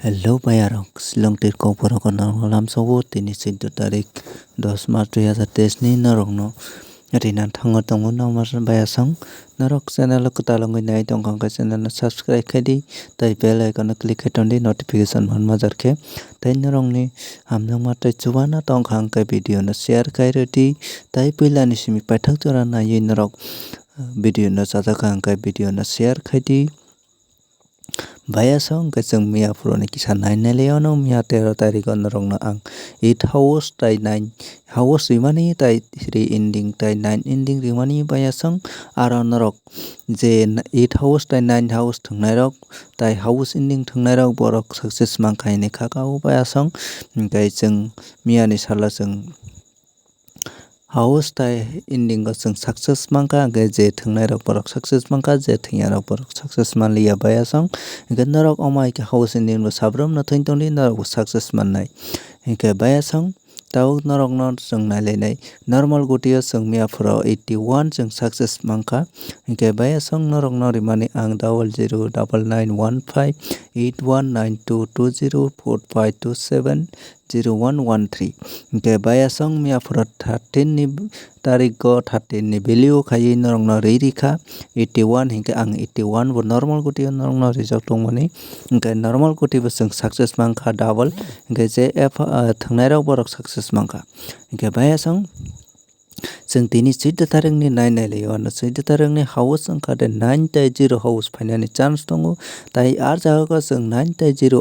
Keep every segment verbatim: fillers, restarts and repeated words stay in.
Hello bayarok, Shillong tirko borok no lamsogo tini chwddo tarik dos March dui hazar teis ni norok no rina thango tongo norok bayasong norok channel o kwtal wngwi nai tongkha hwnkhe channel no subscribe khai di tei bell icon no click khai tondi notification manma jar khe tei norok ni hamjakma tei chubachu tongkha hwnkhe video no share khai rwdi tei puila ni simi paithak jora naiwi norok video no chajakha hwnkhe video no share khai di. Bayasong hwnkhe chwng miya phuru ni kisa nai nai le ono miya tero tarikh o norok no ang eight house tai nine house rimani tai three ending tai nine ending rimani bayasong aro norok je eight house tai nine house thwngnairok tai house ending thwngnairok borok success mankha hinwi kha kha o bayasong hwnkhe chwng miya ni salo chwng house tai ending o chwng success mankha hwnkhe je thwngnairok borok success mankha je thwngya rok borok success manliya bayasong hwnkhe norok omo hai khe house ending bo sabrum no thwng tongdi norok bo success mannai hwnkhe bayasong tabuk norok no chwng nailainai normal guti o chwng miya phuru eighty one chwng success mankha hwnkhe bayasong norok no rimani ang double zero double nine one five eight one nine two two zero four five two seven zero one one three hwnkhe bayasong miya phuru thirteen ni tarik o thirteen ni value o khaiwi norok no ri rikha eighty one hwnkhe ang eighty one bo normal guti o norok no rijak tongmani hwnkhe normal guti bo chwng success mankha double hwnkhe je F thwngnairok borok success mankha hwnkhe bayasong chwng tini chwddo tarik ni nai nai lai o ano chwddo tarik ni house wngkha de nine tai zero house phainani chance tongo tai ah jaga o chwng nine tai zero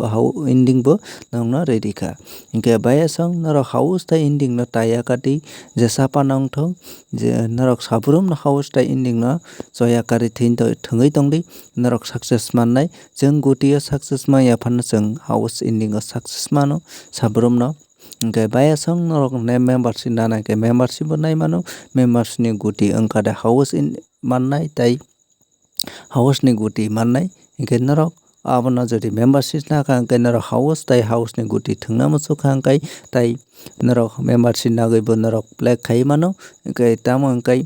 ending bo norok no ri rikha hwnkhe bayasong norok house tai ending no taiya kati je sapa nongthok je norok sabrum no house tai ending no choya kari thwngwi tongdi norok success mannai chwng guti o success manya phano chwng house ending o success mano sabrum no. Hwnkhe bayasong norok ne membership nana hwnkhe membership bo nai mano membership ni guti wngkha de house mannai tai house ni guti mannai hwnkhe norok abono jodi membership nakha hwnkhe norok house tai house ni guti thwngna muchukha hwnkhe tai norok membership nagwi bo norok play khai mano hwnkhe tamo hwnkhe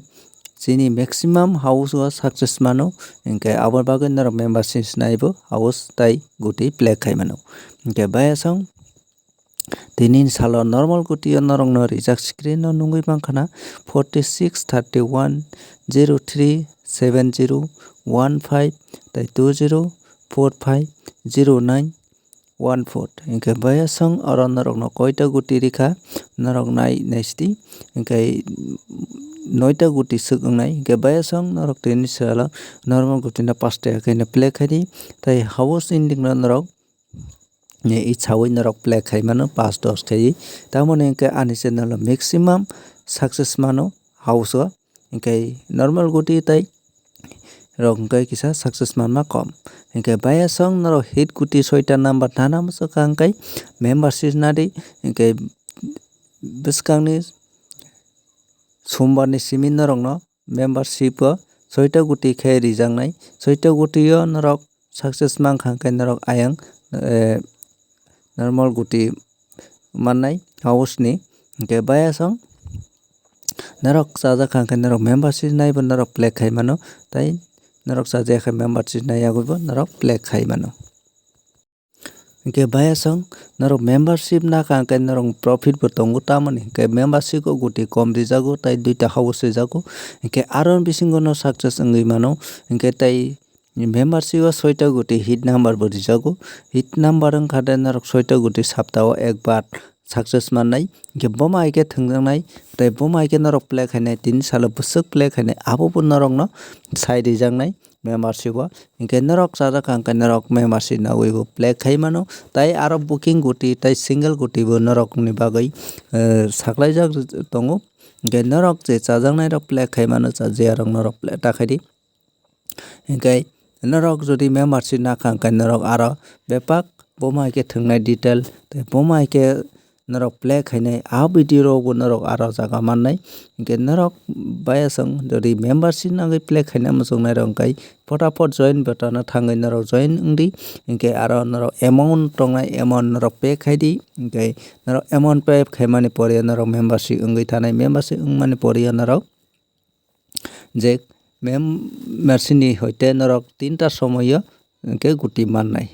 chini maximum house o success mano hwnkhe abo bagwi norok membership naibo house tai guti play khai mano hwnkhe bayasong Tini salo normal guti o norok no rijak screen o nugwi mankha na forty six thirty one zero three seven zero one five tai two zero four five zero nine one four hwnkhe bayasong oro norok no koita guti rikha norok nai naisidi hwnkhe noita guti swk wngnai hwnkhe bayasong norok tini salo normal guti no pash taka khe no play khaidi tai house ending no norok ni sawi norok play khai mano pash dos khai tamoni hwnkhe ani channel o maximum success mano house o hwnkhe normal guti tai rok hwnkhe kisa success manma kom hwnkhe bayasong norok hit guti soita number nana muchukha hwnkhe membership nadi hwnkhe bwskangni sombar ni simi norok no membership o soita guti khe rijaknai soita guti o norok success mankha hwnkhe norok ayang normal guti mannai house ni hwnkhe bayasong norok chajakha hwnkhe norok membership naibo norok play khai mano tai norok chajakha membership nai yagwibo norok play khai mano. Hwnkhe bayasong norok membership nakha hwnkhe norok profit bo tongo tamoni hwnkhe membership o guti kom rijago tai duita house rijago hwnkhe aro bisingo no success wngwi mano hwnkhe tai membership o soita guti hit number bo rijago hit number wngkha de norok soita guti sapta o ekbar success mannai hwnkhe bomo hai khe thwngjaknai tei bomo hai khe norok play khainai tini salo bwswk play khainai abo bo norok no sai rijaknai membership o hwnkhe norok chajakha hwnkhe norok membership nagwi bo play khai mano tai aro booking guti tai single guti bo norok ni bagwi saklaijak tongo hwnkhe norok je chajaknai rok play khai mano chajakya rok norok play ta khaidi. Hwnkhe norok jodi membership nakha hwnkhe norok aro bepak bomo hai khe thwngnai detail tei bomo hai khe norok play khainai ah video rok bo norok aro jaga mannai hwnkhe norok bayasong jodi membership nangwi play khaina muchungnai rok hwnkhe photapot join button o thangwi norok join wngdi hwnkhe aro norok amount tongnai amount norok pay khaidi hwnkhe norok amount pay khaimani pore norok membership wngwi thanai membership wngmani pore norok je mem mersini hoite norok tinta somoyo hwnkhe guti mannai.